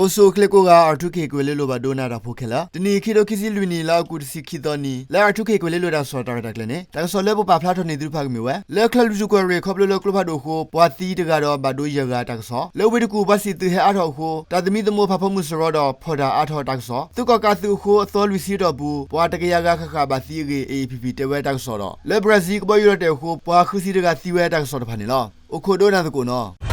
အိၣ်ဆူၣ်အိၣ်ချ့ကိးဂၤ R two K ကွဲၤလ့လိၤဘၣ်ဒိနၤတၢ်ဖိခဲလၢာ်, တနံၤအံၤ ခံကထိခံဆံလွံၢ်နံၣ် လါအီကူးတဆံခံသီနံၤ လၢ R two K ကွဲၤလ့လိၤတၢ်ကစီၣ်တၢ်ရဲၣ်တၢ်ကျဲၤန့ၣ် တၢ်ကစီၣ်လၢပပာ်ဖျါထီၣ်န့ၢ်သုတဖၣ်ကမ့ၢ်ဝဲ လၢချၢၣ်လွံၢ်ထူၣ်ကီၢ်ရ့ၣ် ခီဖျိလၢကျိဖးဒိၣ်အဃိ ပှၤသံတဂၤဒီးဘၣ်ဒိယဲၢ်ဂၤတၢ်ကစီၣ်, လၢဝ့ၢ်တကူၣ် ပှၤစံၣ်သုးဟဲအါထီၣ်အဃိ တၢ်သမံသမိးဖးဖီမုၢ်စရီဒီး ဖီၣ်တၢ်အါထီၣ်တၢ်ကစီၣ်, သုးကီၣ်ကးသုးအဃိ အသီလွံၢ်ဆံတီၢ်ပူၤ ပှၤတကယၤဂၤဃၣ်ဃၣ်ဘၣ်သံအဂ့ၢ် A F P တဲဝဲတၢ်ကစီၣ်ဒီး လၢဘြၣ်ဇံကဘီယူၤလီၤတဲာ်အဃိ ပှၤဃုဆံတဂၤသံဝဲတၢ်ကစီၣ်တဖၣ်န့ၣ်လီၤ. အိၣ်ခိးဒိနၤသကိးနီၤ.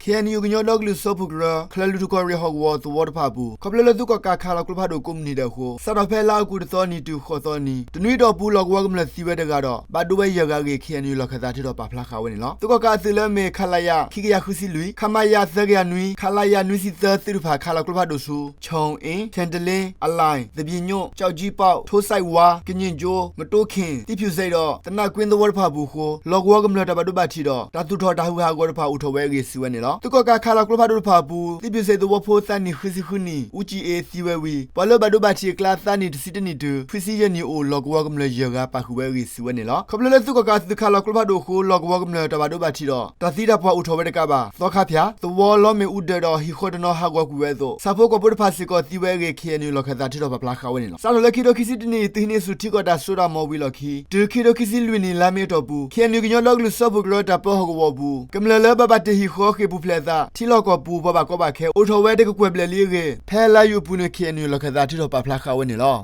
K N U ကညီဒီကလုာ်စၢဖှိၣ်ကရၢ ချၢၣ်လွံၢ်ထူၣ်ကီၢ်ရ့ၣ်ဟီၣ်ကဝီၤသဝီတဖၣ်အပူၤ ခီဖျိလၢသုးကီၣ်ကးခးလီၤကျိဖးဒိၣ်ကိးမုၢ်နံၤဒဲးအဃိ စးထီၣ်ဖဲလါအီကူးတသီနံၤတုၤဃိးသီနံၤ တနွံအတီၢ်ပူၤ လီၢ်ကဝီၤကမျၢၢ်သံဝဲတဂၤဒီး ဘၣ်ဒိဝဲယဲၢ်ဂၤအဂ့ၢ် K N U လီၢ်ခၢၣ်သးထုးထီၣ်ပာ်ဖျါဃာ်ဝဲန့ၣ်လီၤ. သုးကီၣ်ကးအသုးလၢအမ့ၢ် ခလရ ခံကယၤဃုဆံလွံၢ်, ခလရ နွံဆံသၢ, ခလရ နွံဆံသၢ သုးတဖၣ် ခးလီၤကျိဖးဒိၣ်ဆူ ခၠူၣ်အ့ၣ်, ခၠဲၣ်တလ့, အလၣ်, သဘံၣ်ညိၣ်, ကၠီၣ်ကၠံပီၣ်, ထိၣ်စဲးဝါ, ကည့ၣ်ကၠိ, မတိခ့ၣ်, သံၣ်ဖၠူၣ်စဲးဒီး သနၣ်ကွ့သဝီတဖၣ်အပူၤအဃိ လီၢ်ကဝီၤကမျၢၢ်တၢ်ဘၣ်ဒိဘၣ်ထံးဒီး တၢ်သူၣ်ထီၣ်တၢ်ဟူးဂဲၤဟးဂီၤတဖၣ်အိၣ်ထီၣ်ဝဲအဂ့ၢ် စံးဝဲန့ၣ်လီၤ. သုးကီၣ်ကးခးလီၤကျိဖးဒိၣ်တဖၣ်အပူၤ သံၣ်ဖၠူၣ်စဲးသဝီဖိသးနံၣ်ဃုဆံဃုနံၣ် အူကၠံအ့ သံဝဲဝံၤ ပှၤလၢဘၣ်ဒိဘၣ်ထံးအကျါ သးနံၣ်တဆံတနံၣ်တုၤ ခွံဆံယဲၢ်နံၣ်အိၣ် လီၢ်ကဝီၤကမျၢၢ်ယဲၢ်ဂၤ ပာ်ဃုာ်ဝဲအဂ့ၢ် စံးဝဲန့ၣ်လီၤ. ခီဖျိလၢသုးကီၣ်ကးသုးခးလီၤကျိဖးဒိၣ်အဃိ လီၢ်ကဝီၤကမျၢၢ်တၢ်ဘၣ်ဒိဘၣ်ထံးဒီး တၢ်သံတၢ်ပှၢ်အိၣ်ထီၣ်ဝဲတကးဘၣ် သီခါဖၠၣ်, သဝီလီမ့ၣ်အူဒၢးဒီး ဟံၣ်ဃီတနီၤဟးဂီၤကွံာ်ဝဲအသိး ဆၣ်ဖိကီၢ်ဖိတဖၣ်စ့ၢ်ကီးသံဝဲအဂ့ၢ် K N U လီၢ်ခၢၣ်သးထုးထီၣ်ပာ်ဖျါဃာ်ဝဲန့ၣ်လီၤ. စးထီၣ်လၢခံကထိခံဆံတနံၣ် သုးဟံးန့ၢ်ဆူၣ်ထံကီၢ်တၢ်စိတၢ်ကမီၤဝံၤအလီၢ်ခံ တုၤခံကထိခံဆံလွံၢ်နံၣ် လါမ့ၤအတီၢ်ပူၤ K N U ကညီဒီကလုာ်စၢဖှိၣ်ကရၢတၢ်ပၢဟီၣ်ကဝီၤအပူၤ ကမျၢၢ်လၢဘၣ်ဘၣ်တ့ၢ်ဟံၣ်ဃီဃ့ၢ်ပူၤဖျဲးအသး ထံလီၢ်ကီၢ်ပူၤ ပှၤဘၣ်ကီဘၣ်ခဲ အိၣ်ထီၣ်ဝဲတကကွဲၢ်ဘျဲၣ်လံအဂ့ၢ် ဖဲလါယူၤအပူၤန့ၣ် K N U လီၢ်ခၢၣ်သးထုးထီၣ်ပာ်ဖျါဃာ်ဝဲန့ၣ်လီၤ.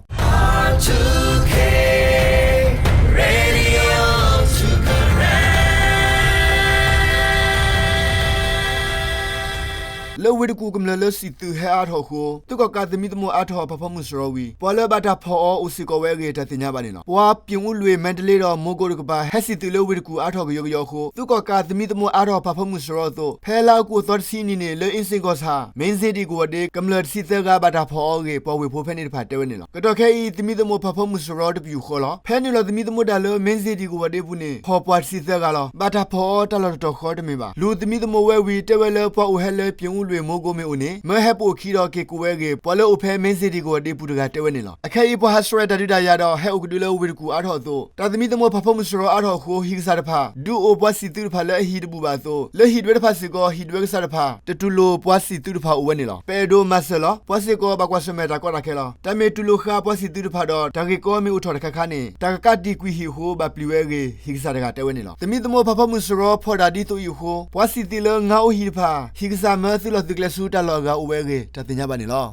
လၢဝ့ၢ်တကူၣ်ကမျၢၢ်လၢစံၣ်သုးဟဲအါထီၣ်အဃိ သုးကီၣ်ကးသမံသမိးအါထီၣ်ဖးဖီမုၢ်စရီဝံၤ ပှၤလၢဘၣ်တၢ်ဖီၣ်အီၤအိၣ်စ့ၢ်ကီးဝဲအဂ့ၢ် တၢ်သ့ၣ်ညါဘၣ်န့ၣ်လီၤ. ပှၤပၠ့ၣ်အူလွံၢ် မါတလ့ဒီးမိကိးတကပၤ ဟဲစံၣ်သုးလၢဝ့ၢ်တကူၣ်အါထီၣ်ကယီကယီအဃိ သုးကီၣ်ကးသမံသမိးအါထီၣ်ဖးဖီမုၢ်စရီအသိး ဖဲလါအီကူးအသီတဆံအနံၤန့ၣ် လၢအ့စ့ၣ်ကီၢ်ဆၣ် မ့ၢ်စ့ၣ်ဒံၣ်ကဝီၤဒ့ ကမျၢၢ်တဆံသၢဂၤဘၣ်တၢ်ဖီၣ်အီၤအဂ့ၢ် ပှၤဝ့ၢ်ဖိဖဲန့ၣ်တဖၣ်တဲဝဲန့ၣ်လီၤ. ကတီၢ်ခဲအံၤ သမံသမိးဖးဖီမုၢ်စရီတပယူာ်ဃီလီၤ. ဖဲနုာ်လီၤသမံသမိးတၢ်လၢ မ့ၢ်စ့ၣ်ဒံၣ်ကဝီၤဒ့အပူၤန့ၣ် ဖီၣ်ပှၤတဆံသၢဂၤလီၤ. ဘၣ်တၢ်ဖီၣ်အီၤတၢ်လီၢ်တတီၤဃီတမ့ၢ်ဘၣ်. လူၤသမံသမိးဝဲဝံၤ တဲဝဲလၢပှၤအိၣ်ဟဲလၢပၠ့ၣ်အူလွံၢ်မိကိးမ့ၢ်အိၣ်န့ၣ် မၢဟဲပအိၣ်ခံဒီးက့ၤကိးဝဲအဂ့ၢ် ပှၤလၢအိၣ်ဖဲမ့ၢ်စ့ၣ်ဒံၣ်ကဝီၤဒ့အပူၤတဂၤတဲဝဲန့ၣ်လီၤ. အခဲအံၤ ပှၤဟးဆှဲးတၢ်ဒုးတၢ်ယၤဒီးဟဲအိၣ်ကဒုလၢဝ့ၢ်တကူၣ်အါထီၣ်အသိး တၢ်သမံသမိးဖးဖီမုၢ်စရီအါထီၣ်အဃိ ဟံၣ်ကစၢ်တဖၣ် ဒုးအိၣ်ပှၤစံၣ်သုးတဖၣ်လၢအဟံၣ်တဘူၣ်ဘၣ်အသိး လၢဟံၣ်ဒွဲတဖၣ်စ့ၢ်ကီး ဟံၣ်ဒွဲကစၢ်တဖၣ် တတူၢ်လိာ်ပှၤစံၣ်သုးတဖၣ်အိၣ်ဝဲန့ၣ်လီၤ. ပအဲၣ်ဒိးမၤစၢၤလီၤ. ပှၤစ့ၢ်ကီးဘၣ်ကွၢ်ဆၢၣ်မဲာ်တၢ်ကီတၢ်ခဲလီၤ. တၢ်မ့ၢ်တူၢ်လိာ်ဃာ်ပှၤစံၣ်သုးတဖၣ်ဒီး တၢ်ဂ့ၢ်ကီမ့ၢ်အိၣ်ထီၣ်တခါခါန့ၣ် တၢ်ကကးတံာ်ကွံာ်ဟံၣ်အဃိ ဘၣ်ပျံၤဝဲအဂ့ၢ် ဟံၣ်ကစၢ်တဂၤတဲဝဲန့ၣ်လီၤ. သမံသမိးဖးဖီမုၢ်စရီဖီၣ်တၢ်ဒ်သိးအံၤအဃိ ပှၤစံၣ်သုးလၢငါအိၣ်ဟံၣ်တဖၣ် ဟံၣ်ကစၢ်မၢသုးလီၢ်သုးကျဲဆူတၢ်လီၢ်အဂၤအိၣ်ဝဲအဂ့ၢ် တၢ်သ့ၣ်ညါဘၣ်န့ၣ်လီၤ.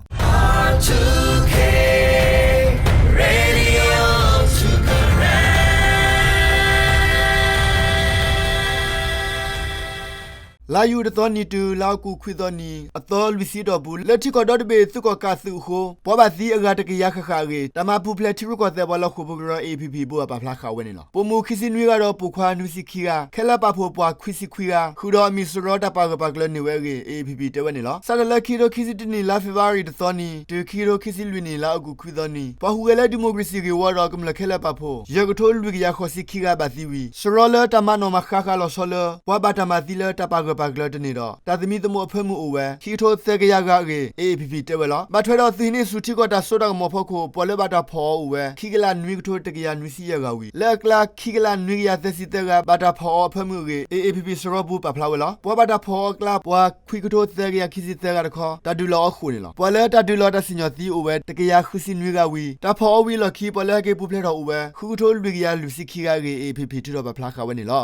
လါယူၤတသီနံၤတုၤ လါအီကူးခွံသီနံၤ အသီလွံၢ်ဆံတီၢ်ပူၤ လၢထံကီၢ်ဒီတဘ့ၣ် သုးကီၣ်ကးသုးအဃိ ပှၤဘၣ်သံအဂၤတကယၤဃၣ်ဃၣ်အဂ့ၢ် တၢ်မၤပူၤဖျဲးထံရူၢ်ကီၢ်သဲးပှၤလီၢ်ဃိာ်ဖိကရၢ A P P ဘိးဘၣ်ပာ်ဖျါဃာ်ဝဲန့ၣ်လီၤ. ပိာ်မုၣ်ခံဆံနွံဂၤဒီးပိာ်ခွါနွံဆံခံဂၤ ခဲလၢာ်ပာ်ဖှိၣ်ပှၤခွံဆံခွံဂၤ ဃုာ်ဒီးအမံၤစရီတၢ်ပာ်ဂၢၢ်ပာ်ကျၢၤန့ၢ်ဝဲအဂ့ၢ် A P P တဲဝဲန့ၣ်လီၤ. စးထီၣ်လၢခံကထိခံဆံတနံၣ် လါဖ့ၤဘြူၤအါရံၤတသီနံၤ တုၤခံကထိခံဆံလွံၢ်နံၣ် လါအီကူးခွံသီနံၤ ပှၤဟူးဂဲၤလၢဒံၣ်မိၣ်ကရ့ၣ်စံၣ်ဂ့ၢ်ဝီဒီးကမျၢၢ်ခဲလၢာ်ပာ်ဖှိၣ် ယဲၢ်ကထိလွံၢ်ကယၤဃိးဆံခံဂၤဘၣ်သံဝံၤ စရီလၢတၢ်မၤနီၣ်မၤဃါဃာ်လီၤဆီလၢ ပှၤဘၣ်တၢ်မၤသံလၢတၢ်ပာ်ဂၢၢ်ပာ်ကျၢၤတန့ၢ်ဒီး တၢ်သမံသမိးအဖၢမုၢ်အိၣ်ဝဲ ခံကထိသၢကယၤဂၤအဂ့ၢ် A P P တဲဝဲလီၤ. ဘၣ်ထွဲဒီးသုးဟံးန့ၢ်ဆူၣ်ထံကီၢ်တၢ်စိတၢ်ကမီၤဖီခိၣ် ပှၤလၢဘၣ်တၢ်ဖီၣ်အီၤအိၣ်ဝဲ ခံကလးနွံကထိတကယၤနွံဆံယဲၢ်ဂၤဝံၤ လၢအကျါ ခံကလးနွံကယၤသၢဆံသၢဂၤ ဘၣ်တၢ်ဖီၣ်အီၤအဖၢမုၢ်အဂ့ၢ် A P P စရီပူၤပာ်ဖျါဝဲလီၤ. ပှၤဘၣ်တၢ်ဖီၣ်အီၤအကျါ ပှၤခွံကထိသၢကယၤခံဆံသၢဂၤတခီ တၢ်ဒုးလီၤအီၤဃိာ်န့ၣ်လီၤ. ပှၤလၢတၢ်ဒုးလီၤတၢ်စံၣ်ညီၣ်သံအိၣ်ဝဲ တကယၤဃုဆံနွံဂၤဝံၤ တၢ်ဖီၣ်အီၤဝံၤအလီၢ်ခံ ပှၤလၢဟဲက့ၤပူၤဖျဲးထီၣ်အိၣ်ဝဲ ဃုကထိလွံၢ်ကယၤလွံၢ်ဆံခံဂၤအဂ့ၢ် A P P ထုးထီၣ်ပာ်ဖျါဃာ်ဝဲန့ၣ်လီၤ.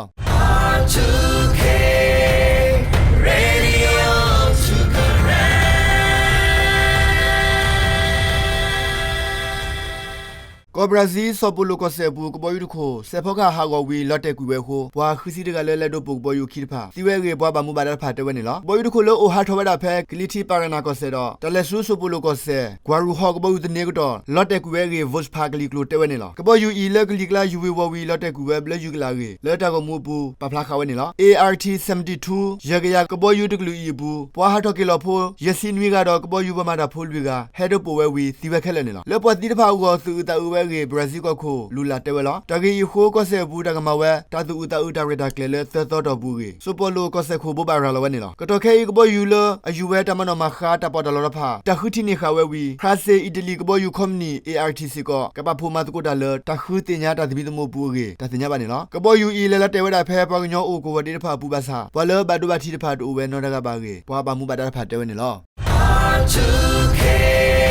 ကီၢ်ဘြၣ်ဇံ စီၤပိၤလိၣ်ကီၢ်စဲၣ်အပူၤ ကဘီယူၤတခိၣ် စဲးဖီကဟၣ်ဟးဂီၤဝံၤ လီၤတဲာ်ကွံာ်ဝဲအဃိ ပှၤဃုဆံတဂၤလၢလဲၤဒိးပိာ်ကဘီယူၤအခံတဖၣ် သံဝဲအဂ့ၢ် ပှၤဘၣ်မူဘၣ်ဒါတဖၣ်တဲဝဲန့ၣ်လီၤ. ကဘီယူၤတခိၣ်လၢအိၣ်ဟးထီၣ်ဝဲဒၣ်ဖဲ ကလံၤထံးပၤရနၣ်ကီၢ်စဲၣ်ဒီး တၢ်လဲၤဆူစီၤပိၤလိၣ်ကီၢ်စဲၣ် ကွၢ်ရူၢ်ဟီၣ်ကဘီယူၤသန့အကတီၢ် လီၤတဲာ်ကွံာ်ဝဲအဂ့ၢ် Voepass ကလံၤကျိၤတဲဝဲန့ၣ်လီၤ. ကဘီယူၤအံၤလၢကလံၤကျါယူၤဝ့ၤဝီၤဝံၤ လီၤတဲာ်ကွံာ်ဝဲဘျၢယုၢ်ကလာ်အဂ့ၢ် လၢတၢ်ဂီၤမူအပူၤ ပာ်ဖျါဃာ်ဝဲန့ၣ်လီၤ. A R T seventy-two ယဲၢ်ကယၤကဘီယူၤတကလုာ်အံၤအပူၤ ပှၤဟးထီၣ်က့ၤလီၤဖိ ယဲၢ်ဆံနွံဂၤဒီး ကဘီယူၤပှၤမၤတၢ်ဖိလွံၢ်ဂၤ ဟဲဒိးပိာ်ဝဲဝံၤ သံဝဲခဲလၢာ်န့ၣ်လီၤ. လၢပှၤသံတဖၣ်အဂီၢ် သူၣ်အုးသးအုးဝဲ အဂ့ၢ် ဘြၣ်စံကီၢ်ခိၣ် လူလၣ် တဲဝဲလီၤ. တၢ်ဂ့ၢ်အံၤအဃိ ကီၢ်စဲၣ်အပူၤ တၢ်ကမၤဝဲ တၢ်သူၣ်အုးသးအုးတၢ်ရဲၣ်တၢ်ကျဲၤလၢ သၢသီတီၢ်ပူၤအဂ့ၢ် စၢဖီၣ်လိၤကီၢ်စဲၣ်ခိၣ် ဘိးဘၣ်ရၤလီၤဝဲန့ၣ်လီၤ. ကတီၢ်ခဲအံၤ ကဘီယူၤလၢ အယူၤဝဲတၢ်မၤနီၣ်မၤဃါ တၢ်ပီးတၢ်လီတဖၣ် တၢ်ဃုထံၣ်န့ၢ်ဃာ်ဝဲဝံၤ ဖရၣ်စ့ၣ် အံၣ်တလံၤ ကဘီယူၤခီပနံၣ် ART စ့ၢ်ကီး ကပာ်ဖှိၣ်မၤသကိးတၢ်လၢ တၢ်ဃုသ့ၣ်ညါတၢ်သမံသမိးအပူၤအဂ့ၢ် တၢ်သ့ၣ်ညါဘၣ်န့ၣ်လီၤ. ကဘီယူၤအံၤ လဲၤလီၤတဲာ်ဝဲဒၣ်ဖဲ ပှၤကညီအိၣ်ကဝီၤဒ့တဖၣ်အပူၤဘၣ်ဆၣ် ပှၤလၢဘၣ်ဒိဘၣ်ထံးတဖၣ် တအိၣ်ဝဲနီတဂၤဘၣ်အဂ့ၢ် ပှၤဘၣ်မူဘၣ်ဒါတဖၣ်တဲဝဲန့ၣ်လီၤ.